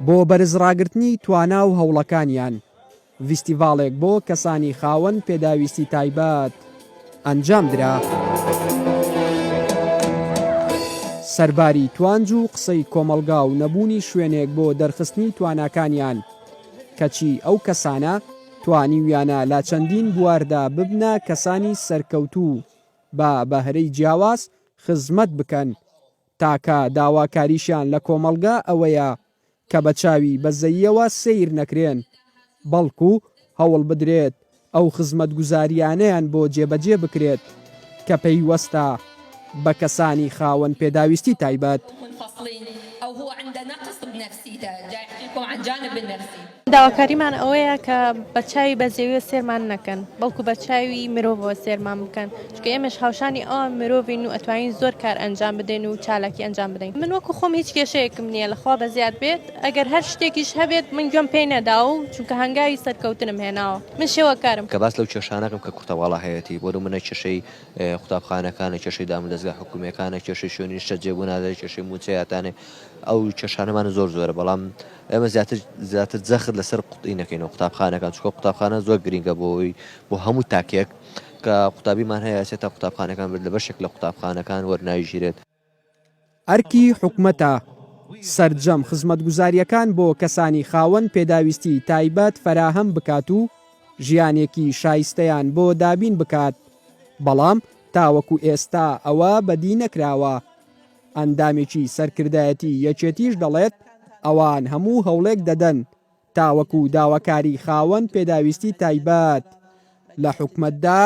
بۆ بەرزڕاگرتنی توانا و هەوڵەکانیان، ڤیستیڤاڵێک بۆ کەسانی خاوەن پێداویستی تایبەت ئەنجام درا. سەرباری توانج و قسەی کۆمەڵگا و نەبوونی شوێنێک بۆ دەرخستنی تواناکانیان، کەچی ئەو کەسانە توانیویانە لە چەندین بواردا ببنە کەسانی سەرکەوتوو و بە بەهرەی جیاواز خزمەت بکەن، تاکە داواکاریشیان لە کۆمەڵگا ئەوەیە کە بە چاوی بەزەییەوە سەیر نەکرێن، بەڵکو هەوڵ بدرێت ئەو خزمەتگوزارییانەیان بۆ جێبەجێ بکرێت کە پەیوەستە بە کەسانی خاوەن پێداویستی تایبەت. داواکاریمان ئەوەیە کە بە چاوی بەزەییەوە سێرمان نەکەن، بەڵکو بە چاوی مرۆڤەوە سێرمان بکەن، چونکە ئێمەش هاوشانی ئەوان مرۆڤین و ئەتوانین زۆر کار ئەنجام بدەین و چالاکی ئەنجام بدەین. من وەکو خۆم هیچ کێشەیەکم نییە لە خوا بەزیاد بێت، ئەگەر هەر شتێکیش هەبێت من گوێم پێی نەداوە و چونکە هەنگاوی سەرکەوتنم هێناوە. من شێوەکارم. کە باس لەو کێشانە کەم کە کوتەواڵا هەیەتی، بۆ نموونە کێشەی قوتابخانەکانە، کێشەی دامودەزگا حکوومییەکانە، کێشەی شوێنی نیشتەجێبوونە، کێشەی مووچەیە، تانێ ئەو کێشانەمان زۆر زۆرە، بەڵام ئێمە زیاتر زیاتر جەخت لەسەر قوتی نەکەینەوە قوتابخانەکان چونکە قوتابخانە زۆر گرینگە بۆی بۆ هەموو تاکێک کە قوتابیمان هەیە ئەچێتە قوتابخانەکان لە بەشێک لە قوتابخانەکان وەرناگیرێت. ئەرکی حکومەتە سەرجەم خزمەتگوزارییەکان بۆ کەسانی خاوەن پێداویستی تایبەت فەراهەم بکات و ژیانێکی شایستەیان بۆ دابین بکات، بەڵام تاوەکو ئێستا ئەوە بەدی نەکراوە. ئەندامێکی سەرکردایەتی یەکێتیش دەڵێت، ئەوان هەموو هەوڵێک دەدەن تاوەکو داواکاری خاوەن پێداویستی تایبەت لە حکومەتدا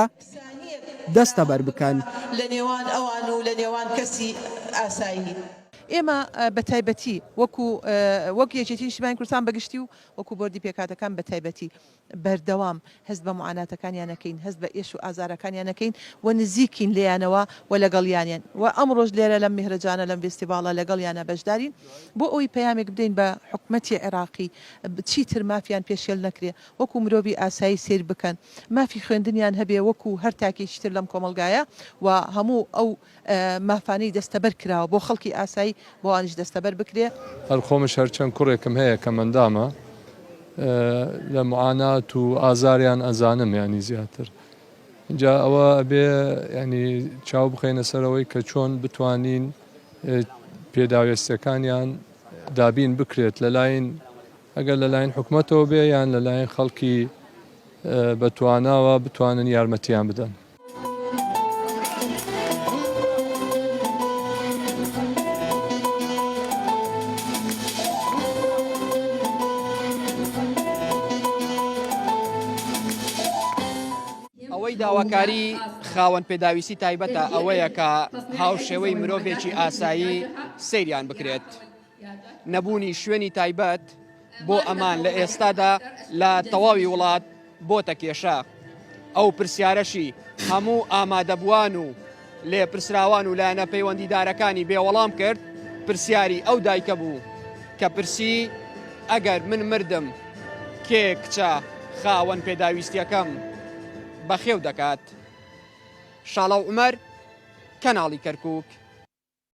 دەستەبەر بکەن. لە نێوان ئەوان و لە نێوان کەسی ئاسایی. ئێمە بە تایبەتی وەکو وەک یەکێتی نیشتیمانی کوردستان بە گشتی و وەکو بۆردی پێکهاتەکان بە تایبەتی بەردەوام هەست بە موعاناتەکانیان ئەکەین، هەست بە ئێش و ئازارەکانیان ئەکەین و نزیکین لێیانەوە و لەگەڵیانین و ئەمڕۆش لێرە لەم میهرەجانە، لەم ڤێستیڤاڵە لەگەڵیانا بەشدارین بۆ ئەوەی پەیامێک بدەین بە حکومەتی عێراقی چیتر مافیان پێشێل نەکرێ، وەکو مرۆڤی ئاسایی سەیر بکەن، مافی خوێندنیان هەبێ وەکو هەر تاکێکی تر لەم کۆمەڵگایە و هەموو ئەو مافانەی دەستەبەر کراوە بۆ خەڵکی ئاسایی بۆ ئەوانیش دەستەبەر بکرێ. هەر خۆمش هەر چەند کوڕێکم هەیە کەمئەندامە لە معانات و ئازاریان ئەزانم یانی زیاتر ئینجا ئەوە ئەبێ یانی چاو بخەینە سەر ئەوەی کە چۆن بتوانین پێداوێستەکانیان دابین بکرێت لەلاین ئەگەر لەلاین حکومەتەوە بێ یان لەلاین خەڵکی بەتواناوە بتوانن یارمەتیان بدەن. ئەوەی داواکاری خاوەن پێداویستی تایبەتە ئەوەیە کە هاوشێوەی مرۆڤێکی ئاسایی سەیریان بکرێت. نەبوونی شوێنی تایبەت بۆ ئەمان لە ئێستادا لە تەواوی وڵات بۆتە کێشە. ئەو پرسیارەشی هەموو ئامادەبووان و لێپرسراوان و لایەنە پەیوەندیدارەکانی بێ وەڵام کرد، پرسیاری ئەو دایکە بوو کە پرسی ئەگەر من مردم کێ کچە خاوەن پێداویستیەکەم بەخێو دەکات؟ شاڵاو عومەر، کەناڵی کەرکوک.